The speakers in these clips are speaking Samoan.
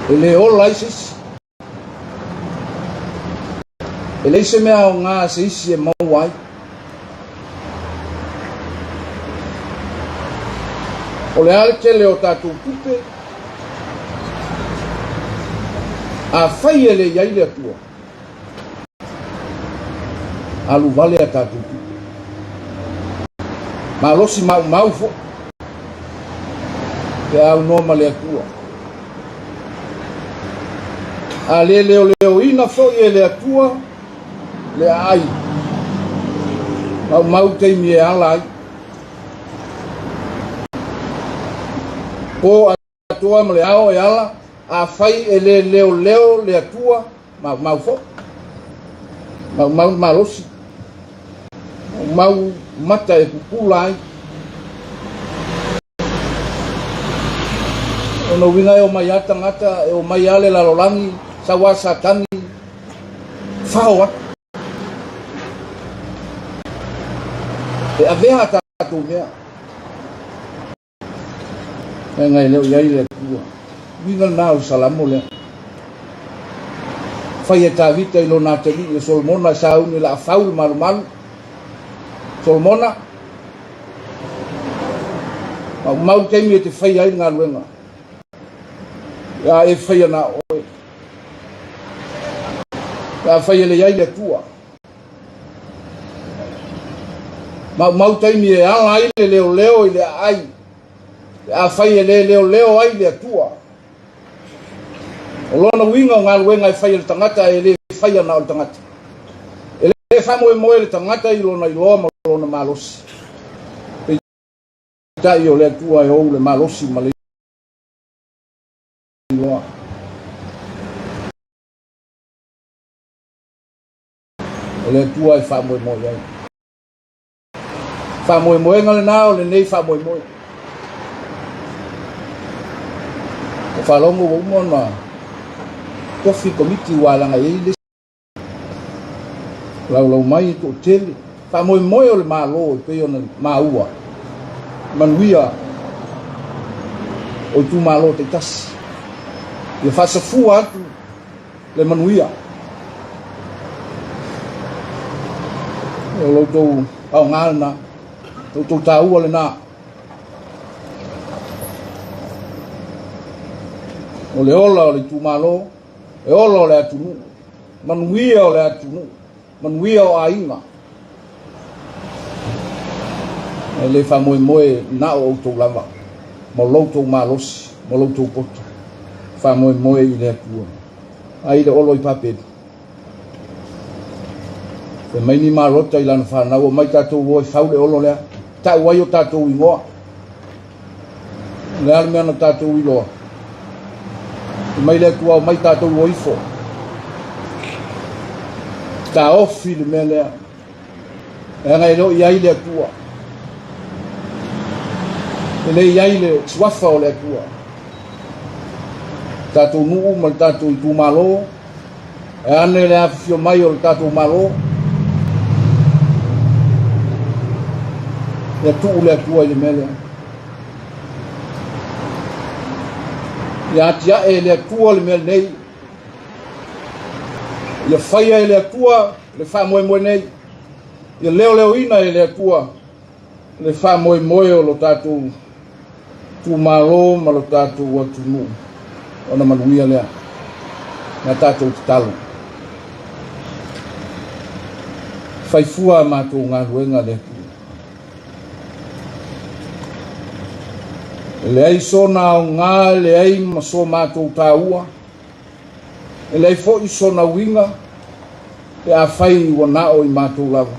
E le ola ai se isi. E leai se mea aoga a se isi e maua ai. O le a le tele o tatou tupe? Afai e le i ai le Atua, alu vale a tatou tupe. Malosi maumau foi pe a aunoa ma le Atua. A le leoleoina foi e le Atua le aai, maumau taimi e ala ai. Po atoa ma le ao e ala, afai e le leoleo le Atua, maumau foi. Maumau le malosi. Maumau mata e pupula ai. O lona uiga e omai lava tagata, e omai lava le lalolagi, sau lava Satani, fao atu. E avea a tatou mea. Leaga e le o i ai le Atua. Uiga lena o le Salamo lea. Fai e Tavita i lona atalii o Solomona e sauni o le a fau le malumalu. Solomona, maumau le taimi e te faia ai le galuega. Ia e faia na oe. Ia faia le iai le Atua. Maumau taimi e ala ai le leoleo i le aai. Pe afai e le leoleo ai le Atua. O lona uiga o galuega e fai e le tagata e le faia na o le tagata. E le faamoemoe le tagata i lona iloa ma lona malosi. Peitai o le Atua e ou le malosi ma le iloa. O le Atua e faamoemoe ai. Faamoemoega lena o lenei faamoemoe. O faalogo ua uma ona tofi komiti ua leaga e i ai le laulau mai e toatele. Faamoemoe o le Malo e pei ona maua manuia o itumalo taitasi. Ia faasafua atu le manuia. O lo outou aoga lena, lo outou taua lena. O le ola o le itumalo, e ola o le atunuu, manuia o le atunuu, manuia o aiga. E le faamoemoe na o outou lava, ma lo outou malosi, ma lo outou poto. Faamoemoe i le Atua. Ai le olo i Papelu. Fai mai ni malota i lana fanau, omai tatou o e fau le olo lea. Tau ai o tatou igoa. O le a le mea na tatou iloa? Fai mai le Atua, omai tatou o ifo. Taofi le mea lea. Leaga e le o i ai le Atua. E le i ai le suafa o le Atua. Tatou nuu ma le tatou itumalo, e ane le afifio mai o le tatou Malo, ia tuu le Atua i le mea lea. Ia atiae e le Atua le mea lenei. Ia faia e le Atua le faamoemoe nei. Ia leoleoina e le Atua le faamoemoe o lo tatou itumalo ma lo tatou atunuu ona manuia lea na tatou tatalo. Fai fua a matou galuega le Atua. E leai sona aoga, e leai ma so matou taua, E leai foi sona uiga pe afai ua na o i matou lava.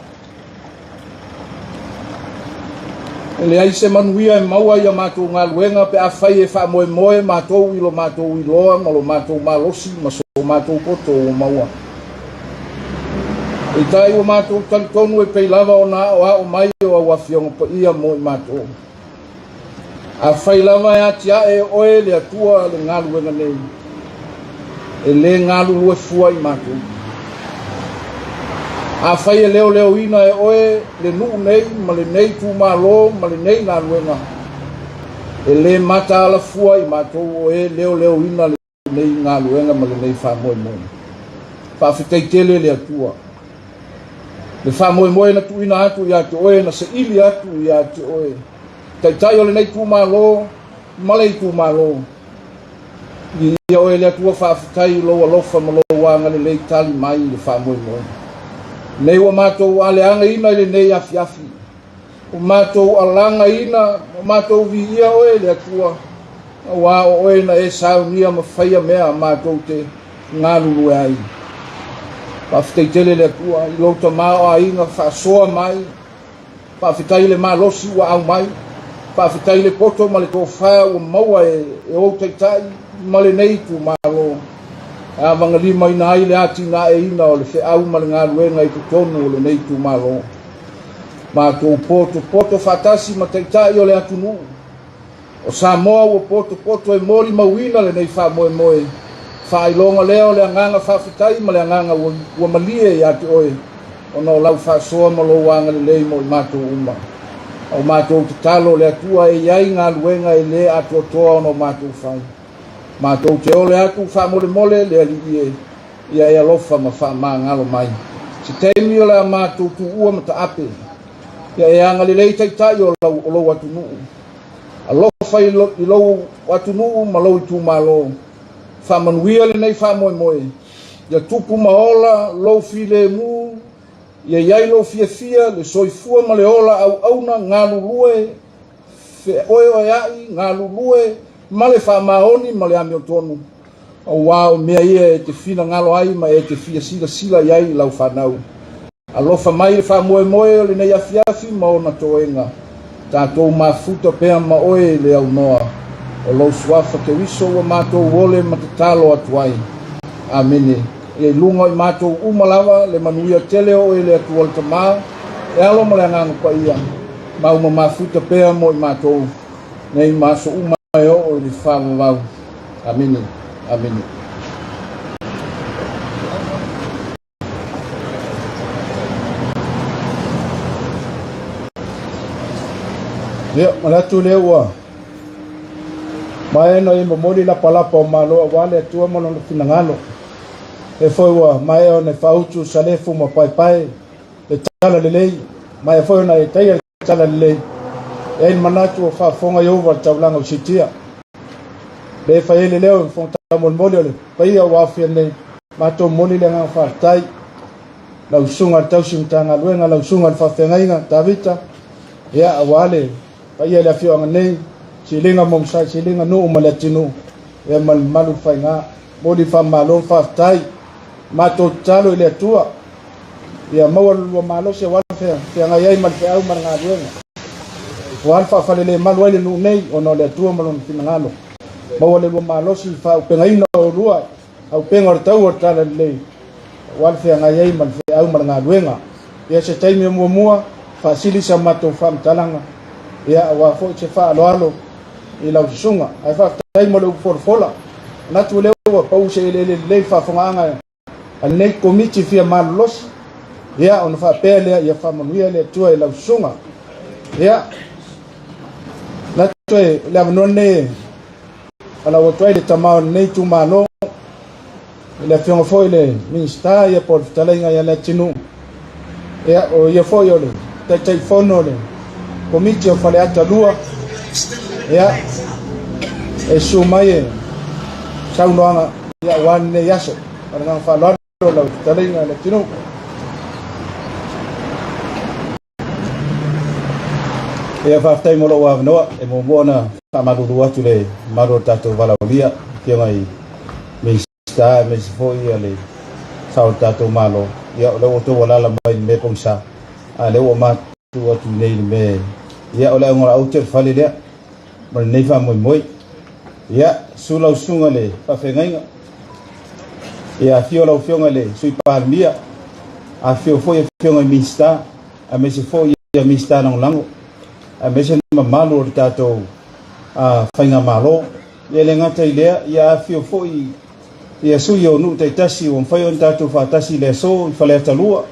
E leai se manuia e maua i a matou galuega pe afai e faamoemoe matou i lo matou iloa ma lo matou malosi ma so matou poto ua maua. Peitai ua matou talitonu e pei lava ona aoao mai o au Afioga Paia mo i matou. Afai lava e atiae e oe le Atua le galuega nei, e le galulue fua i matou. Afai e leoleoina e oe le nuu nei ma lenei itumalo ma lenei galuega, e le mataala fua i matou o e leoleoina le. lenei galuega ma lenei faamoemoe. Faafetai tele le Atua. Le faamoemoe na tuuina atu ia te oe, na saili atu ia te oe, Taitai o lenei itumalo ma le itumalo. Viia oe le Atua, faafetai i lou alofa ma lou agalelei tali mai i le faamoemoe. Nei ua matou aleagaina i lenei afiafi, ua matou alagaina, ua matou viia oe le Atua, aua o oe na e saunia ma faia mea matou te galulue ai. Faafetai tele le Atua i lou tamaoaiga faasoa mai. Faafetai i le malosi ua aumai. Faafetai i le poto ma le tofa ua maua e ou taitai ma lenei itumalo e avagalimaina ai le atinaeina o le feau ma le galuega i totonu o lenei itumalo. Matou potopoto faatasi ma taitai o le atunuu o Samoa ua potopoto e molimauina lenei faamoemoe. Faailoga lea o le agaga faafetai ma le agaga ua malie ia te oe ona o lau faasoa ma lou agalelei mo i matou uma. A o matou tatalo le Atua e i ai galuega e le atoatoa ona o matou fai. Matou te ole atu faamolemole le Alii e, ia e alofa ma faamagalo mai. Se taimi o le a matou tuua ma taape, ia e agalelei taitai o lou atunuu. Alofa i lou atunuu ma lou itumalo. Faamanuia lenei faamoemoe. Ia tupu ma ola lou filemu, ia i ai lou fiafia, le soifua ma le ola auauna, galulue, feoeoea'i, galulue ma le faamaoni ma le amiotonu, aua o mea ia e te finagalo ai ma e te fia silasila i ai i lau fanau. Alofa mai le faamoemoe o lenei afiafi ma ona toega, tatou mafuta pea ma oe i le aunoa o lou suafa Keriso ua matou ole ma tatalo atu ai. Amene. Ia i luga o i matou uma lava le manuia tele o oe le Atua le Tama, le Alo ma le Agaga Paia, ma uma mafuta pea mo i matou nei ma aso uma e oo i le faavavau. Amene. Amene. Ia, manatu lea ua maea ona e momoli lapalapa o Malo aua le Atua ma lona finagalo. E foi ua maea ona e faautu salefu ma paepae le tala lelei, maea foi ona e taia le tala lelei. E ai le manatu ua faafofoga Ieova i le taulaga o Sitia. Le fai ai le leo i le fofoga taumolimoli o le paia ua aofia nei, matou momoli le agaga faafetai. Lau susuga i le tausi Matagaluega, lau susuga i le faafeagaiga Tavita, ia aua le paia i le afioaga nei, Siliga ma Masai, Siliga nuu ma le atunuu, ia ma le mamalu i le faiga. Momoli faamalo faafetai. Matou tatalo i le Atua, ia maua le lua malosi aua le feagai ai ma le feau ma le galuega. Ua le faafalelemalu ai le nuu nei ona o le Atua ma lona finagalo. Maua le lua malosi i faaupegaina o oulua, auupega o le tau o le talalelei, ua le feagai ai ma le feau ma le galuega. Ia se taimi o muamua, faasili sa matou faamatalaga, ia aua foi se faaaloalo i lau susuga. Ae faafetai mo le upu folafola. Manatu lea ua pau se eleele lelei le faafogaaga a lenei Komiti fia malolosi, ia ona faapea lea ia faamanuia le Atua i lau susuga. Ia, manatu e le avanoa lenei e falau atu ai le tama o lenei itumalo, i le afioga foi le Minisita ia po o le fetalaiga ia Leatinuu, ia o ia foi o le Taitaifono o le Komiti o Faleata 2, ia e susu mai e saunoaga ia aua lenei aso. Ma le agaga faaaloalo lau fetalaiga Leatinuu. Ia, faafetai mo lou avanoa. E muamua ona faamalulu atu le mamalu o le tatou valaaulia, afioga i Minisita aemaise foi le sao o le tatou Malo. Ia, o lea ua outou alaala mai i le mea pogisa, a o lea ua matou atu i inei i le mea, ia, o le auga aute o le fale lea ma lenei faamoemoe. Ia, susu lau susuga i le faafeagaiga, ia afio lau afioga i le Sui Palemia, afifio foi afioga i Minisita, aemaise foi ia Minisita Lagolago, aemaise le mamalu o le tatou Faigamalo. Ia le gata i lea, ia afifio foi ia sui o nuu taitasi ua mafai ona tatou faatasi i le aso i Faleata 2,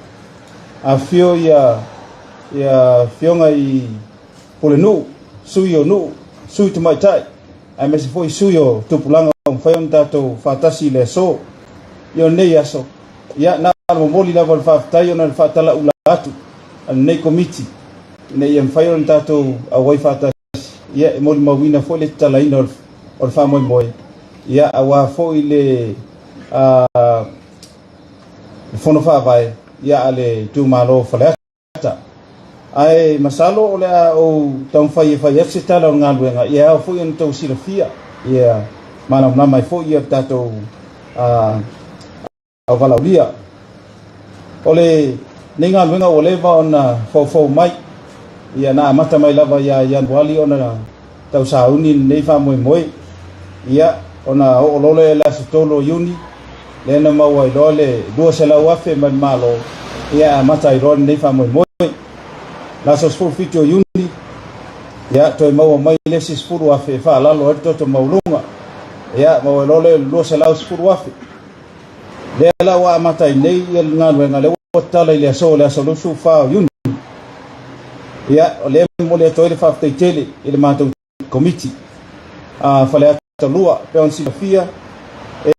afifio ia afioga i Pulenuu, sui o nuu, sui tamaitai. aemaise foi sui o tupulaga ua mafai ona tatou faatasi i le aso. Ia o lenei aso, ia na o le momoli lava o le faafetai ona o le faatalaula atu a lenei Komiti ina ia mafai ona tatou auai faatasi, ia e molimauina foi le tatalaina o le faamoemoe, ia aua foi le le Fono Faavae ia a le itumalo o Faleata. Ae masalo o le a ou taumafai e fai atu se tala o le galuega, ia e ao foi ona outou silafia, ia malamalama ai foi ia le tatou auvalaaulia. O lenei galuega ua leva ona foufou mai, ia na amata mai lava ia Ianuali ona tausauni lenei faamoemoe, ia ona oo loa lea i le aso 3 o Iuni, lea na maua ai loa le 200,000 mai le Malo, ia e amata ai loa lenei faamoemoe. Le aso 17 o Iuni, ia toe maua mai le isi 10,000 e faalalo ai le toto maualuga, ia maua ai loa lea o le 210,000. Lea la ua amata ai nei ia le galuega, lea ua tatala i le aso, le aso 24 o Iuni. Ia, o lea e momoli atu ai le faafetai tele i le matou Komiti a Faleata 2, pei ona silafia,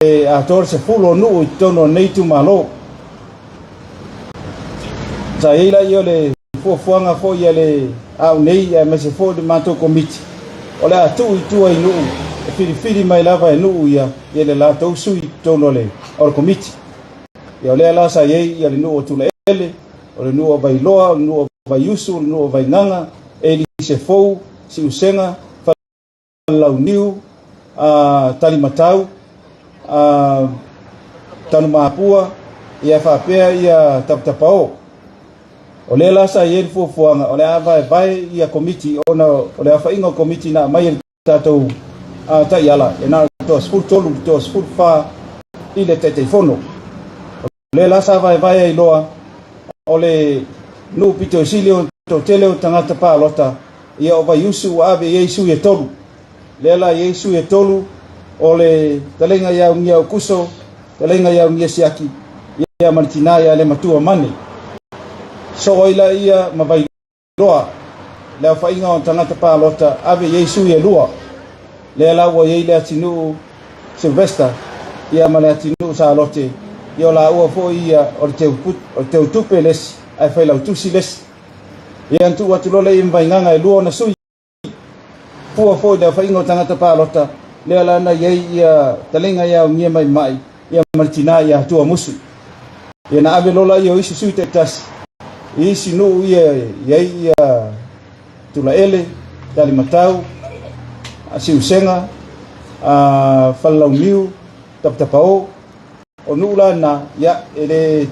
e atoa le 10 o nuu i totonu o lenei itumalo. Sa i ai laia o le fuafuaga foi a le au nei aemaise foi le matou Komiti, o le a tuu i tua i nuu e filifili mai lava e nuu ia ia le latou sui i totonu o le Komiti. Ia o lea la sa i ai ia le nuu o Tulaele, o le nuu o Vailoa, o le nuu o Vaiusu, o le nuu o Vaigaga, Elisefou, Siusega, Falelauniu, Talimatau, Tanumapua, ia faapea ia Tapatapao. O lea la sa i ai le fuafuaga, o le a vaevae ia Komiti ona o le aofaiga o Komiti na aumai e le tatou taiala, e na o le toa 13 i le toa 14 i le Taitaifono. O lea la sa vaevae ai loa o le nuu pito sili o toatele o tagata palota, ia o Vaiusu ua ave i ai sui e tolu. Lea la i ai sui e tolu o le taleiga ia Ugia Aukuso, taleiga ia Ugia Siaki, ia ma le tina ia Lematua Mane. Soo ai la ia ma Vailoa le aofaiga o tagata palota ave i ai sui e lua. Lea la ua i ai le atinuu Sylvester ia ma le atinuu Salote, ia o laua foi ia o le teutupe le isi ae failautusi le isi. Ia na tuu atu loa lea i Vaigaga e lua ona sui. Fua foi le aofaiga o tagata palota, lea la na i ai ia taleiga ia Ugia Maimai ia ma le tina ia Atua Musu. Ia na ave loa laia o isi sui taitasi i isi nuu ia i ai ia Tulaele, Talimatau, Siusega, Falelauniu, Tapatapao. O nuu la na, ia e le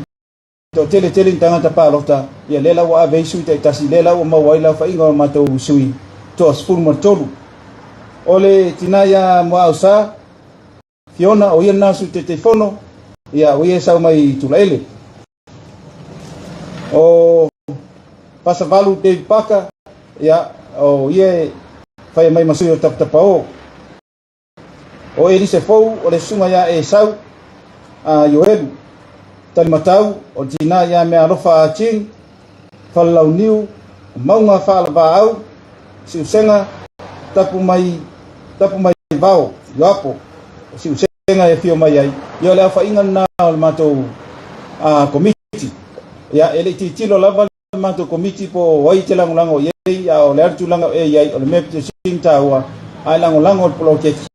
toatele tele ni tagata palota, ia lea la ua ave ai sui taitasi, lea la ua maua ai le aofaiga o matou sui toa 13. O le tina ia Muaausa Fiona, o ia lena sui Taitaifono, ia o ia e sau mai i Tulaele. O Pasavalu David Parker, ia o ia e faia mai ma sui o Tapatapao. O Elise Fou, o le susuga ia Esau a Ioelu. Talimatau, o le tina ia Meaalofa a Ching. Falelauniu, Mauga Faalavaau, Siusega, Tapu mai, Tapu mai Vao, Ioapo, o Siusega e afio mai ai. Ia o le aofaiga lena o le matou Komiti. Ia, e le i tilotilo lava le matou Komiti po o ai te lagolago i ai, a o le a le tulaga o e i ai, o le mea pito sili ona taua, a e lagolago i le poloketi,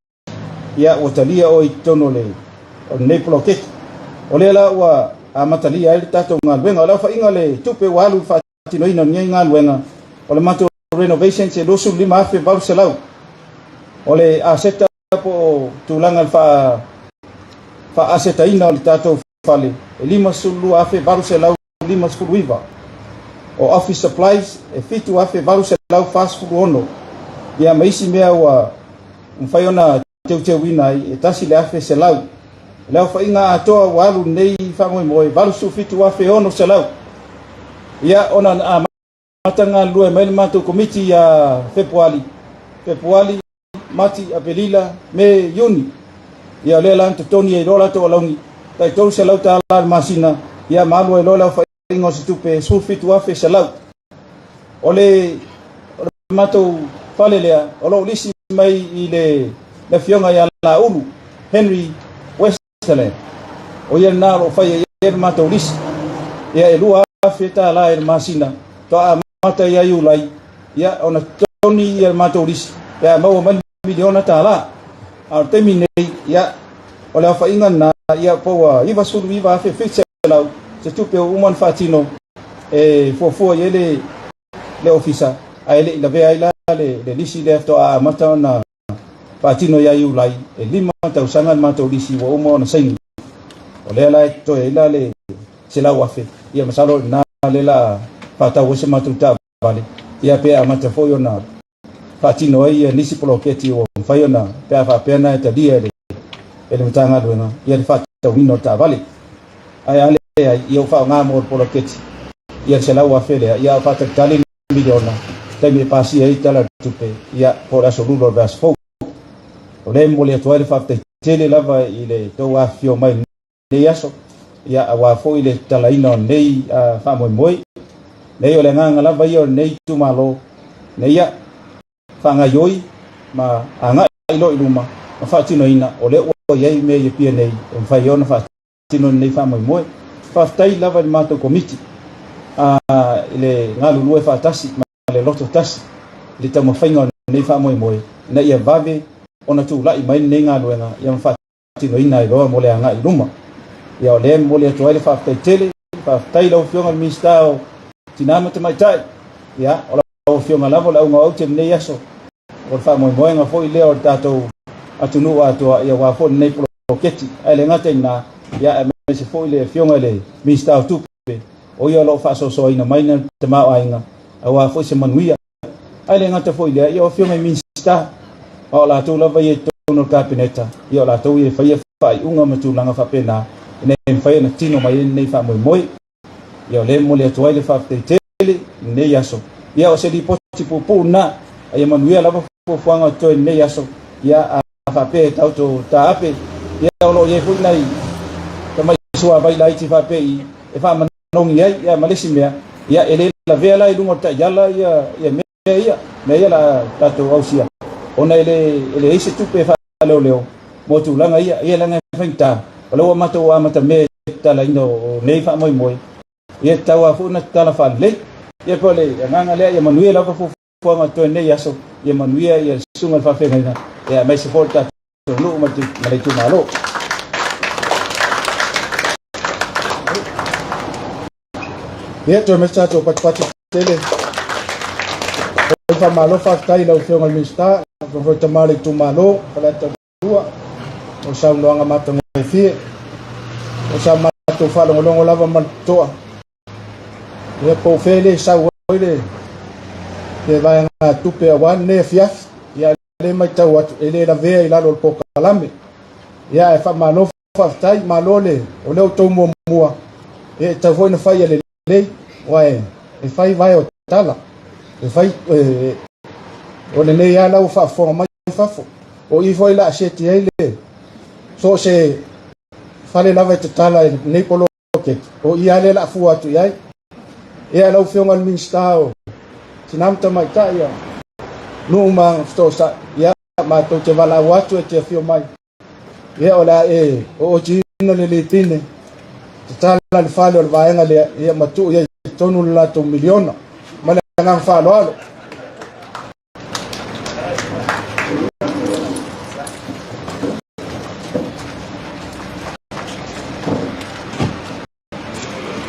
ia ua talia oe i totonu o le o lenei poloketi. O lea la ua amatalia ai le tatou galuega. O le aofaiga o le tupe ua alu i le faatinoina o lenei galuega, o le matou renovations e $25,800. O le aseta po o tulaga i le faa-asetaina o le tatou fale e $52,859. O office supplies e $7,846. Ia ma isi mea ua mafai ona teuteuina ai e $1,100. O le aofaiga atoa ua alu lenei faamoemoe e $87,600. Ia ona amata galulue mai le matou Komiti ia Fepuali, Fepuali, Mati, Aperila, Me, Iuni. Ia o lea la na totogi ai loa latou alauni, tai $300 i le masina, ia ma alu ai loa le aofaiga o se tupe e $17,100. O le, o le matou fale lea, o lo o lisi. mai i le Afioga ia Laulu Henry Westerland, o ia lena o lo o faia i ai le matou lisi. Ia e $2,000 i le masina, faatoa amata ia Iulai, ia ona totogi ia le matou lisi pe a maua mai le miliona tala. A o le taimi nei, ia o le aofaiga lena, ia po ua $99,700 se tupe ua uma ona faatino e fuafua i ai le ofisa, ae le i lavea ai la le lisi lea faatoa amata ona faatino ia Iulai, e 5 tausaga le matou lisi ua uma ona saini. O lea la e totoe ai la le 100,000, ia masalo o lena lea la faatau ai se matou taavale, ia pe amata foi ona faatino ai ia nisi poloketi ua mafai ona pe a faapea na e talia e le Matagaluega ia le faatauina o le taavale. Ae a leai, ia ua faaaoga mo le poloketi ia le 100,000 lea, ia a faatalitali miliona taimi e pasia ai Tala o le Tupe, ia po o le aso Lua o le vaiaso fou. O lea e momoli atu ai le faafetai tele lava i le tou afifio mai i lenei aso, ia aua foi le tatalaina o lenei faamoemoe. Leai, o le agaga lava ia o lenei itumalo, ina ia faagaioi ma agai loa i luma ma faatinoina, o lea ua i ai mea i Apia nei e mafai ai ona faatino lenei faamoemoe. Faafetai lava i le matou Komiti i le galulue faatasi ma le loto tasi i le taumafaiga o lenei faamoemoe ina ia vave ona tulai mai lenei galuega ia ma faatinoina ai loa mo le agai i luma. Ia o lea e momoli atu ai le faafetai tele, faafetai i lau Afioga i le Minisita o Tina ma Tamaitai, ia o lau Afioga lava o le auga o aute i lenei aso, o le faamoemoega foi lea o le tatou atunuu atoa, ia aua foi lenei poloketi. Ae le gata i lena, ia aemaise foi le Afioga i le Minisita o Tupe, o ia o lo o faasoasoaina mai le tamaoaiga aua foi se manuia. Ae le gata foi i lea, ia o Afioga i Minisita, a o latou lava ia i totonu o le Kapeneta, ia o latou ia e faia faaiuga ma tulaga faapena ina ia mafai ona tino mai ai lenei faamoemoe. Ia o lea e momoli atu ai le faafetai tele i lenei aso. Ia o se lipoti puupuu lena, a ia manuia lava fuafuaga o totoe i lenei aso. Ia a faapea e taoto taape, ia o lo o i ai foi nai tamai suavai laiti faapea i e faamanogi ai, ia ma le isi mea, ia e le lavea la i luga o le taiala ia ia mea ia, mea ia la tatou ausia, ona e le e leai se tupe e faaleoleo mo tulaga ia. Ia leaga e faigata, o lea ua matou amata mea i le tatalaina o nei faamoemoe, ia e tatau lava foi ona tatala faalelei. Ia pei o le agaga lea, ia manuia lava fuafuaga o totoe i lenei aso, ia manuia ia le susuga i le faafeagaiga, ia aemaise foi le tatou nuu ma le itumalo. Ia, toe mai se tatou patupatu tele. Faamalo faafetai i lau Afioga i le Minisita, afioga foi tama o le itumalo, Faleata 2, o saunoaga matagofie. O sa matou faalogologo lava ma le totoa. Ia, po o fea le sau ai le vaega tupe aua lenei afiafi. Ia, lea matau atu e le lavea i lalo o le polokalame. Ia, ae faamalo faafetai, malo le o lea outou muamua, e tatau foi ona fai ia lelei, aua e fai vae o tala, e fai o lenei lava la ua faafofoga mai fafo. O i foi la a seti ai le so o se fale lava e tatala i lenei poloketi, o i lava lea la a fua atu i ai. Ia, lau Afioga i le Minisita o Tina ma Tamaitai, ia, nuu ma Fetoosai, ia, matou te valaau atu e te afio mai. Ia, o le a e ootiina le lipine, tatala le fale o le vaega lea, ia, ma tuu i ai i totonu le latou miliona. Ma le agaga faaaloalo.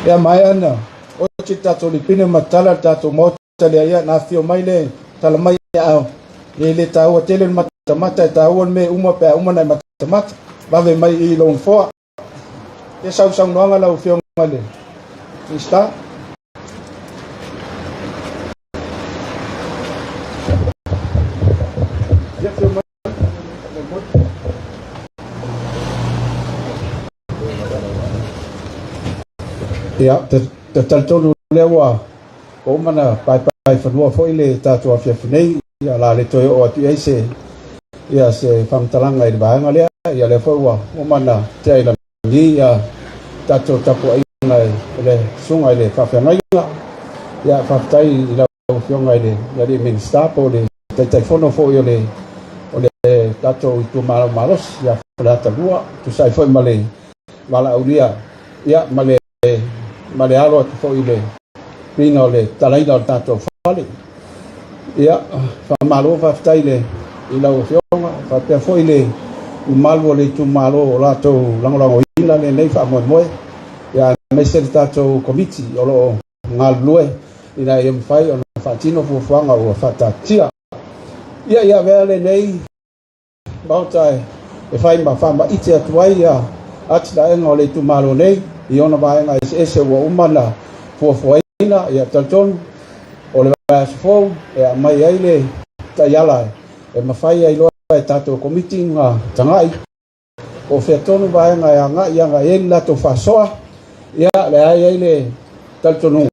Ia maea na oti le tatou lipine ma tatala le tatou maota lea, ia na afio mai le tala mai aao. E le taua tele le matamata, e taua le mea uma pe a uma na e matamata. Vave mai i lou nofoa. Ia sausaunoaga lau Afioga i le Minisita. Ia afio mai. Ia, te talitonu lea ua uma na paepae fanua foi le tatou afiafi nei, ia la le toe oo atu i ai se ia se faamatalaga i le vaega lea, ia lea foi ua uma na tea i lagi ia tatou tapuaiga i le susuga i le faafeagaiga. Ia faafetai i lau Afioga i le Alii Minisita po o le Taitaifono foi o le tatou itumalo malosi ia Faleata 2, tusa ai foi ma le valaaulia ia ma le ma le alo atu foi i le uiga o le talaina o le tatou fale. Ia, faamalo faafetai i le i lau Afioga, faapea foi le mamalu o le itumalo o latou lagolagoina lenei faamoemoe, ia aemaise le tatou Komiti o lo o galulue ina ia mafai ona faatino fuafuaga ua faataatitia. Ia, ia avea lenei Maota e fai ma faamaite atu ai ia atinaega o le itumalo nei i ona vaega eseese ua uma ona fuafuaina. Ia talitonu o le vaiaso fou e aumai ai le taiala e mafai ai loa e tatou komiti ona tagai po o fea tonu vaega e agai agai ai le latou faasoa. Ia lea e i ai le talitonuga,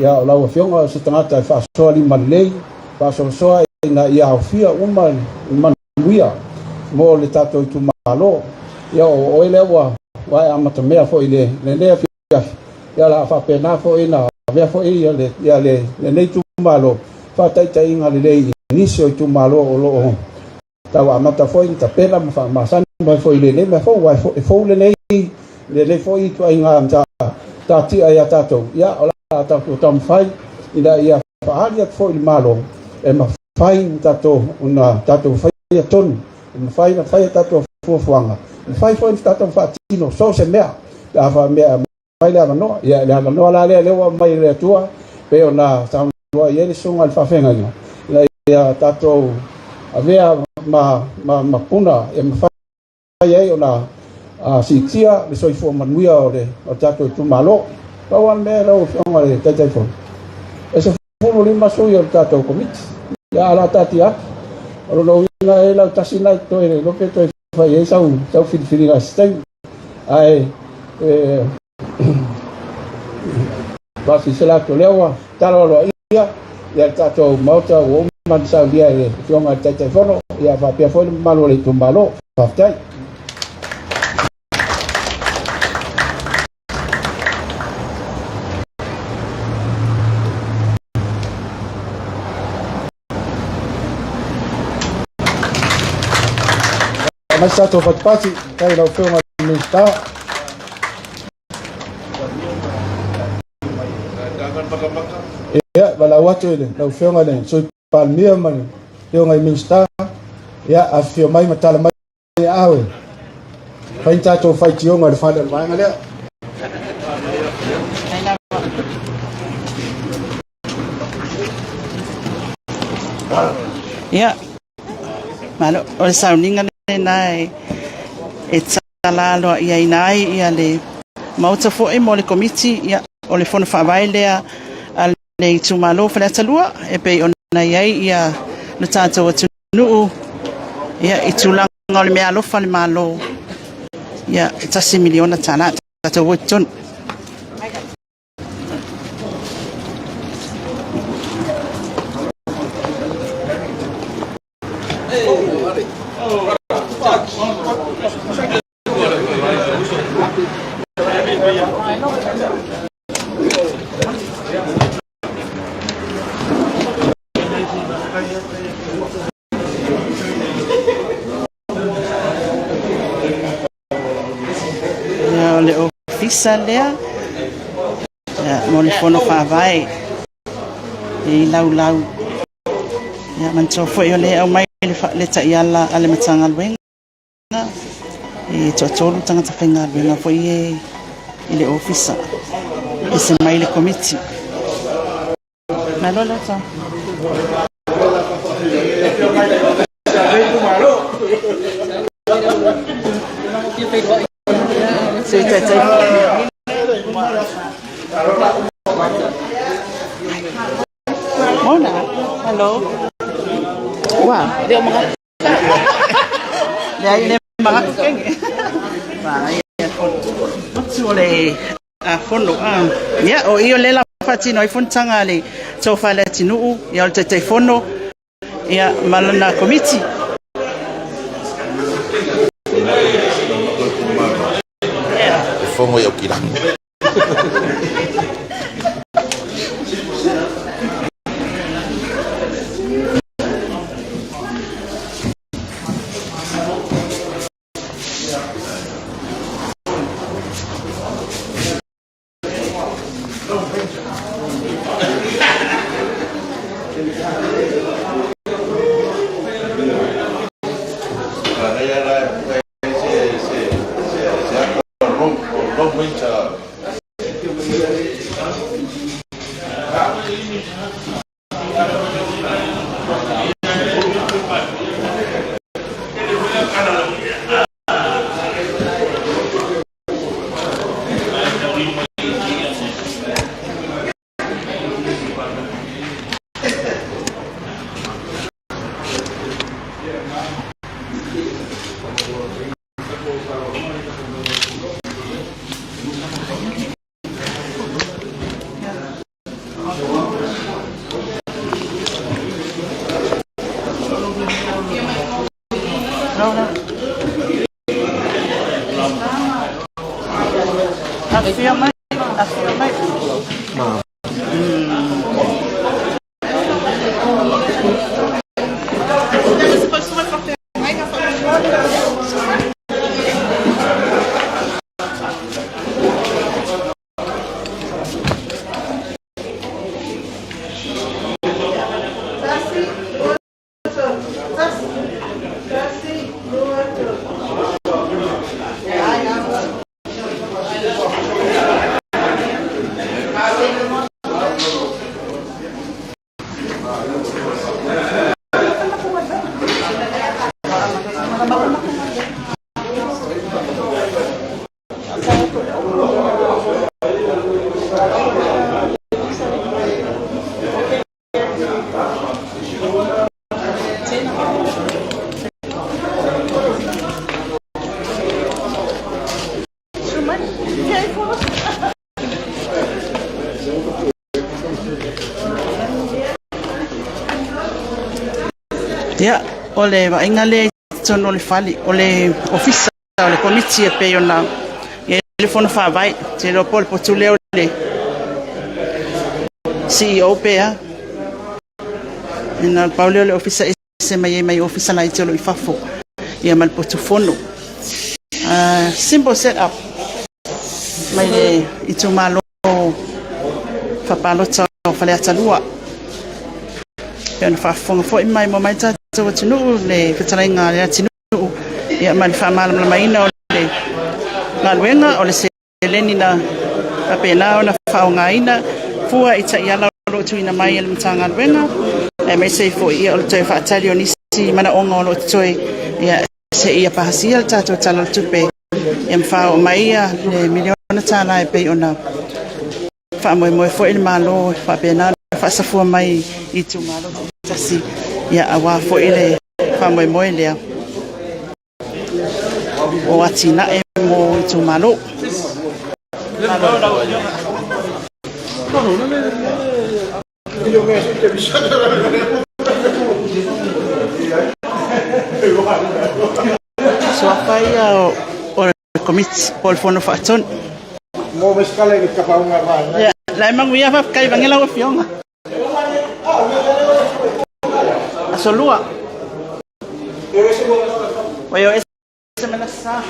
ia o lau Afioga o se tagata e faasoa lima lelei, faasoasoa ina ia aofia uma le manuia mo le tatou itumalo. Ia o oe lea ua e amatamea foi i lenei afiafi, ia o le a faapena foi ona avea foi ia lenei itumalo faataitaiga lelei i nisi o itumalo o lo o tau amata foi ona tapena ma faamasani mai foi i lenei mea fou, aua e fou lenei lenei foi ituaiga matatia ia tatou. Ia, o le a tatou taumafai ina ia faaali atu foi i le Malo e mafai ona tatou ona tatou faia tonu, e mafai ona fai a tatou fuafuaga, e mafai foi ona tatou faatino so o se mea pe a faapea e aumai le avanoa. Ia, le avanoa la lea lea ua aumai e le Atua, pei ona saunoa i ai le susuga i le faafeagaiga, ina ia tatou avea ma, ma, ma puna e mafai ai ona siitia le soifua manuia o le, o le tatou itumalo. Pau lava le mea lau Afioga i le Taitaifono, e 15 sui o le tatou komiti. Ia, a o le a taatia atu. O lona uiga e lautasi na toe iloa pe toe fai ai sau, sau filifiliga i se taimi. Ae e faasilasila atu o lea ua talo aloaia ia le tatou Maota ua uma ona saunia e le Afioga i le Taitaifono, ia faapea foi le mamalu o le itumalo. Faafetai. Aumai se tatou patipati, faafetai i lau Afioga i le Minisita. Ia, valaau atu i lau Afioga i le Sui Palemia ma le Afioga i le Minisita, ia, afifio mai ma tala mai aao e fai ni tatou faitioga i le fale o le vaega lea. Ia, malo, o le sauniga lena e, e tala aloaiaina ai ia le Maota foi mo le Komiti, ia, o le Fono Faavae lea a le itumalo Faleata 2 e pei ona i ai ia le tatou atunuu ia, i tulaga o le meaalofa a le Malo, ia, e $1 miliona tatou o i totonu. Ia, o le ofisa lea ia, mo le fono faavae e i laulau. Ia, manatua foi o lea e aumai le, le taiala a le Matagaluega e toatolu tagata faigaluega foi e i le ofisa. Ese mai le komiti. Malo le ata. Sui Taitai. Mona, hello. Wa, leo mga Leai le mga kenge. Vai, motu o le a fono a. Ia, o i o le la faatino ai fonotaga a le Tofa le Atinuu, ia o le Taitaifono, ia ma lana komiti. E fono i Aukilani. Afio mai, afio mai. Ia, o le vaaiga lea i totonu o le fale, o le ofisa o le komiti e pei ona i ai le fono faavae. Ou te iloa po o le potu lea o le CEO pe a. Na o le pau lea o le ofisa ese mai ai mai ofisa laiti o lo o i fafo, ia ma le potu fono. Simple set up mai le itumalo faapalota o Faleata 2. Pei ona faafofoga foi ma maimoa mai le tatou atunuu le fetalaiga a Leatinuu ia ma le faamalamalamaina o le galuega o le seleni na faapena ona faaaogaina fua i taiala o lo o tuuina mai e le Matagaluega aemaise ai foi ia o le toe faatali o nisi manaoga o lo o totoe ia seia pasia le tatou Tala o le Tupe ia ma faaoo mai le miliona tala e pei ona faamoemoe foi le Malo e faapena ona faasafua mai i itumalo taitasi ia aua foi le faamoemoe lea o atinae mo itumalo. Malo lau Afioga. Suafa ia o le komiti po o le fono faatonu. Ia, la e manuia faafetai vange lau Afioga. Aso lua. Ua o ese ma le aso sa.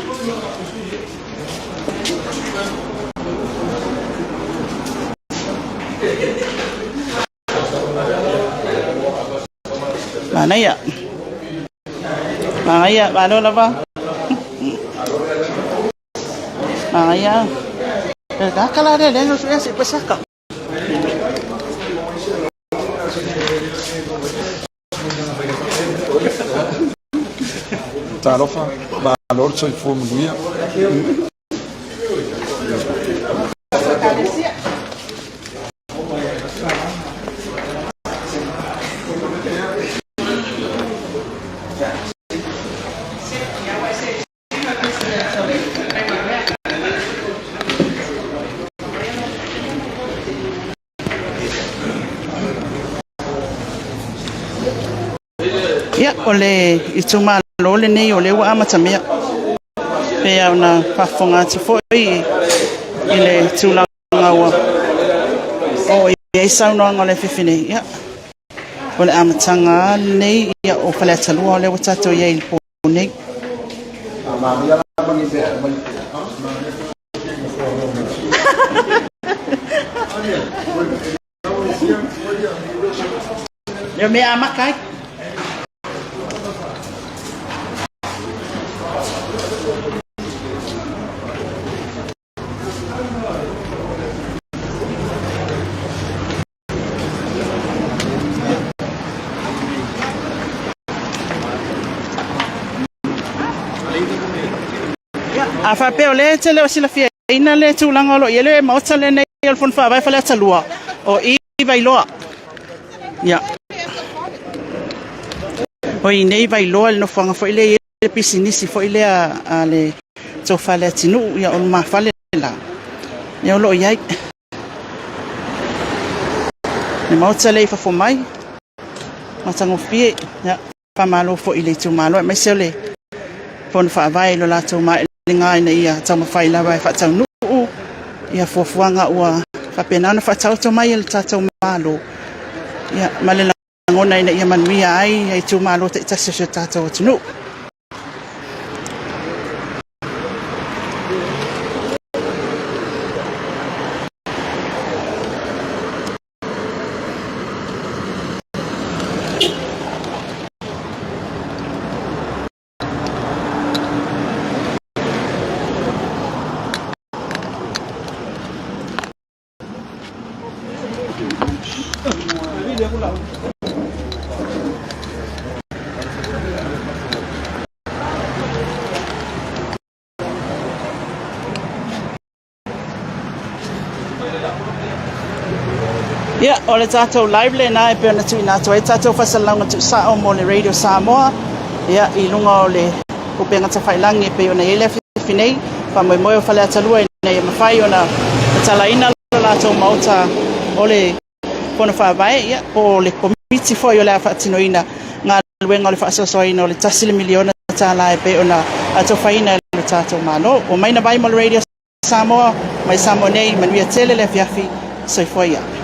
Manaia. Manaia, malo lava. Manaia. Kala le le no se pasaka. Talofa, malo le soifua manuia. Ia, o le itumalo lenei o lea ua amatamea. Pei ona faafofoga atu foi i le tulaga ua oo i ai saunoaga o le afiafi nei. Ia, o le amataga lenei ia, o Faleata 2 o lea ua tatou i ai i le po nei. Ia mea amata ai. A faapea o lea e te le o silafiaina le tulaga o lo o i ai le Maota lenei o le Fono Faavae Faleata 2, o i Vailoa. Ia. O i nei Vailoa le nofoaga foi lea e i ai le pisinisi foi lea a le tofa a le atunuu, ia o lumafale la, ia o lo o i ai le Maota lea i fafo mai, matagofie, ia faamalo foi i le itumalo aemaise o le Fono Faavae i lo latou maelega ina ia taumafai lava e faataunuu ia fuafuaga ua faapena ona faataoto mai e le tatou Malo, ia ma le lagona ina ia manuia ai itumalo taitasi o si o tatou atunuu. Ia, o le tatou live lena e pei ona tuuina atu ai tatou faasalalauga tuusao mo le Radio Samoa, ia, i luga o le upega tafailagi e pei ona i ai le afiafi nei. Faamoemoe o Faleata 2 ina ia mafai ona tatalaina lo latou maota o le Fono Faavae, ia, po o le Komiti foi o le a faatinoina galuega o le faasoasoaina o le $1 miliona e pei ona atofaina e lo tatou Malo. Ua mai na vai mo le Radio Samoa mai Samoa nei, manuia tele le afiafi, soifua ia.